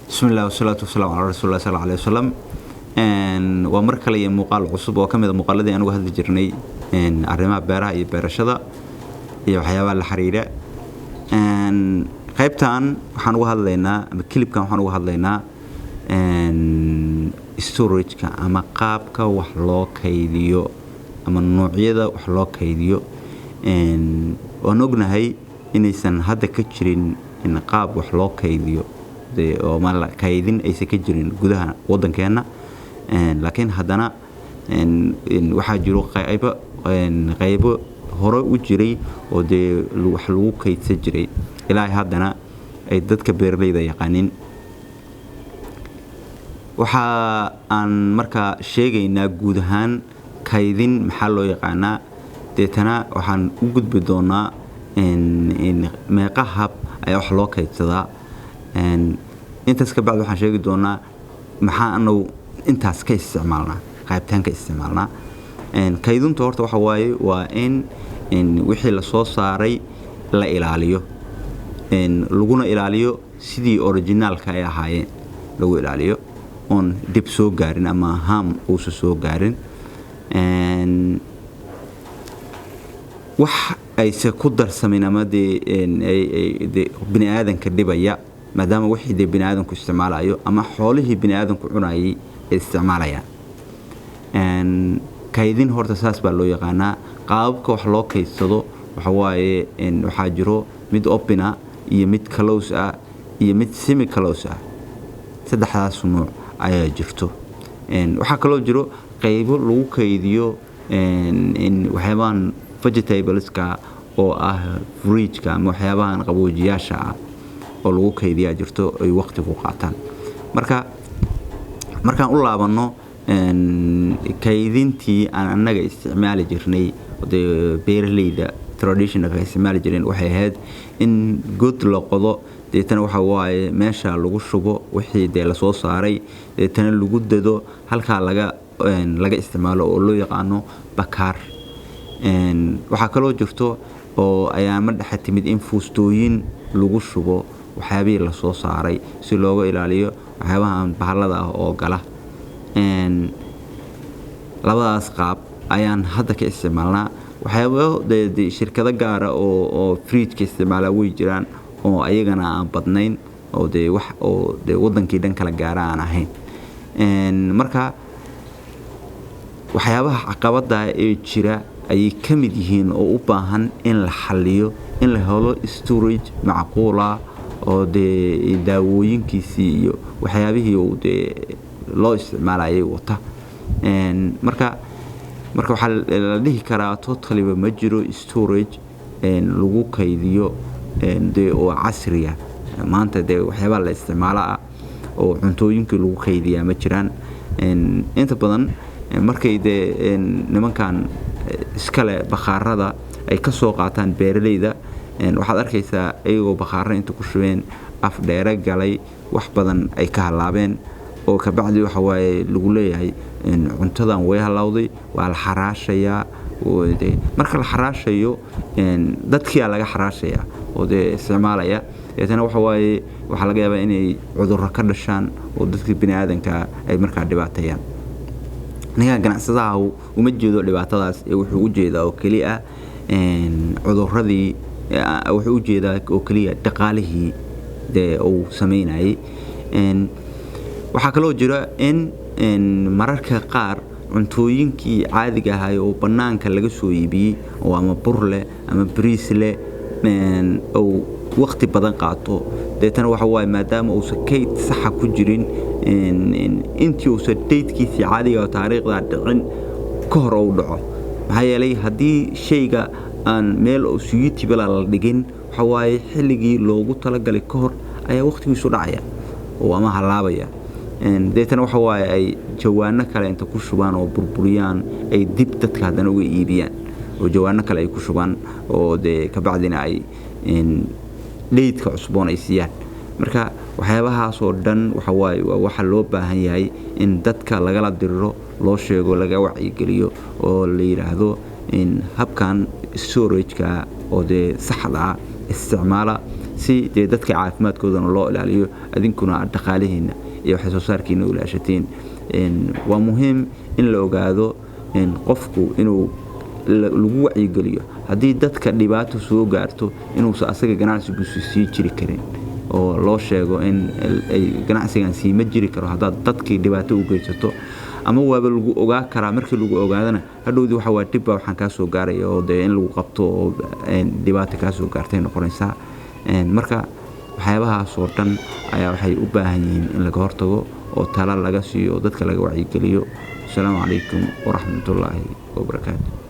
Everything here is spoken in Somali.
Bismillaah wasalaatu wasalaamu calaa rasuulilah sal alay wasalam. Waa mar kale iyo muuqaal cusub oo ka mid a muuqaaladii aan uga hadli jirnay arrimaha beeraha iyo beerashada iyo waxyaabaha la xiriira. Qaybtan waxaan uga hadlaynaa ama clipkan waxaan uga hadlaynaa storageka ama qaabka wax loo kaydiyo ama noocyada wax loo kaydiyo. Waan ognahay inaysan hadda ka jirin qaab wax loo kaydiyo oo ma kaydin aysan ka jirin gudaha waddankeenna, laakiin haddana waxaa jiro qaybo hore u jiray oo dee wax lagu kaydsan jiray ilaa haddana ay dadka beeralayda yaqaanin. Waxa aan markaa sheegaynaa guud ahaan kaydin maxaa loo yaqaanaa, deetana waxaan u gudbi doonaa meeqa hab ayaa wax loo kaydsadaa. Intaas ka bacdi waxaan sheegi doonaa maxaa anagu intaas ka isticmaalnaa, qaybtaan ka isticmaalnaa. Kaydintu horta waxa waaye waa in wixii lasoo saaray la ilaaliyo, laguna ilaaliyo sidii originaalka ay ahaayeen lagu ilaaliyo oon dib soo gaarin ama ham uusa soo gaarin, wax ayse ku darsamin ama dee bini aadanka dhibaya, maadaama wixii dee bini aadanku isticmaalayo ama xoolihii bini aadanku cunayay ay isticmaalayaan. Kaydin horta saas baa loo yaqaanaa. Qaababka wax loo kaydsado waxa waaye waxaa jiro mid open ah iyo mid close ah iyo mid semi close ah, saddexdaas nuuc ayaa jirto. Waxaa kaloo jiro qaybo lagu kaydiyo waxyaabahan vegetables-ka oo ah fridge-ka ama waxyaabahan qaboojiyaasha ah oo lagu kaydiyaa jirto ay waqti ku qaataan. Marka markaan u laabanno kaydintii aan annaga isticmaali jirnay, dee beeralayda traditionalka isticmaali jireen, waxay ahayd in god la qodo, deetana waxa waaye meesha lagu shubo wixii dee lasoo saaray, deetana lagu dado, halkaa laga isticmaalo oo loo yaqaano bakaar. Waxaa kaloo jirto oo ayaama dhexe timid in fuustooyin lagu shubo waxyaabihii lasoo saaray si looga ilaaliyo waxyaabahan bahallada ah oo gala. Labadaas qaab ayaan hadda ka isticmaalnaa. Waxyaabo dee shirkado gaara oo fridge-ka isticmaala way jiraan oo ayagana aan badnayn oo dee wax oo dee wadankii dhan kala gaara aan ahayn. Marka waxyaabaha caqabada ee jira ayay ka mid yihiin oo u baahan in la xaliyo, in la helo storage macquula oo dee daawooyinkiisii iyo waxyaabihii uu dee loo isticmaalayay wata. Marka waxaa la dhihi karaa totally-ba ma jiro storage lagu kaydiyo dee oo casriya maanta, dee waxyaabaha la isticmaalo ah oo cuntooyinkii lagu kaydiyaa ma jiraan. Inta badan markay dee nimankan iskale bakhaarada ay ka soo qaataan beeralayda, waxaad arkaysaa iyagoo bakhaaro inta ku shubeen af dheere galay, wax badan ay ka halaabeen, oo kabacdi waxa waaye lagu leeyahay cuntadan way halawday, waa la xaraashayaa. Marka la xaraashayo dadkiyaa laga xaraashayaa oo dee isticmaalaya, deetana waxa waaye waxaa laga yaabaa inay cudurro ka dhashaan oo dadka bini aadanka ay markaa dhibaateeyaan. Ninka ganacsadaha uma jeedo dhibaatadaas ee wuxuu u jeedaa oo keliya cudurradii, wuxuu u jeedaa oo keliya dhaqaalihii dee uu sameynayay. Waxaa kaloo jira in mararka qaar cuntooyinkii caadiga ahay oo bannaanka laga soo iibiyey oo ama bur leh ama bariis leh uu waqti badan qaato, deetana waxa waaye maadaama uusan kayd saxa ku jirin, intii uusan daydkiisii caadiga oo taariikhda dhicin ka hor uu dhaco. Maxaa yeelay haddii shayga aan meel suitable la dhigin, waxa waaye xilligii loogu talagalay ka hor ayaa waqtigiisu dhacaya oo ama halaabaya, deetana waxa waaye ay jawaano kale inta ku shubaan oo burburiyaan ay dib dadka haddana uga iibiyaan oo jawaano kale ay ku shubaan oo dee kabacdina ay dheydka cusboon ay siiyaan. Marka waxyaabahaasoo dhan waxa waaye waa waxa loo baahan yahay in dadka lagala diriro, loo sheego, laga wacyigeliyo oo la yidhaahdo in habkan storage-ka oo dee saxda ah isticmaala. Si dee dadka caafimaadkoodana loo ilaaliyo, adinkuna aad dhaqaalihiina iyo wax soo saarkiina u ilaashatiin. Waa muhiim in la ogaado qofku inuu lagu wacyigeliyo haddii dadka dhibaato soo gaarto inuusan asaga ganacsigiisu sii jiri karin, oo loo sheego in ay ganacsigan siima jiri karo haddaad dadkii dhibaato u geysato, ama waaba lagu ogaa karaa. Markii lagu ogaadana hadhowdii waxa waa dhib baa waxaan kaa soo gaaraya, oo dee in lagu qabto oo dhibaato kaa soo gaartay noqonaysaa. Marka waxyaabahaas oo dhan ayaa waxay u baahan yihiin in laga hortago oo tala laga siiyo oo dadka laga wacyigeliyo. Asalaamu calaykum waraxmatullaahi wabarakaatu.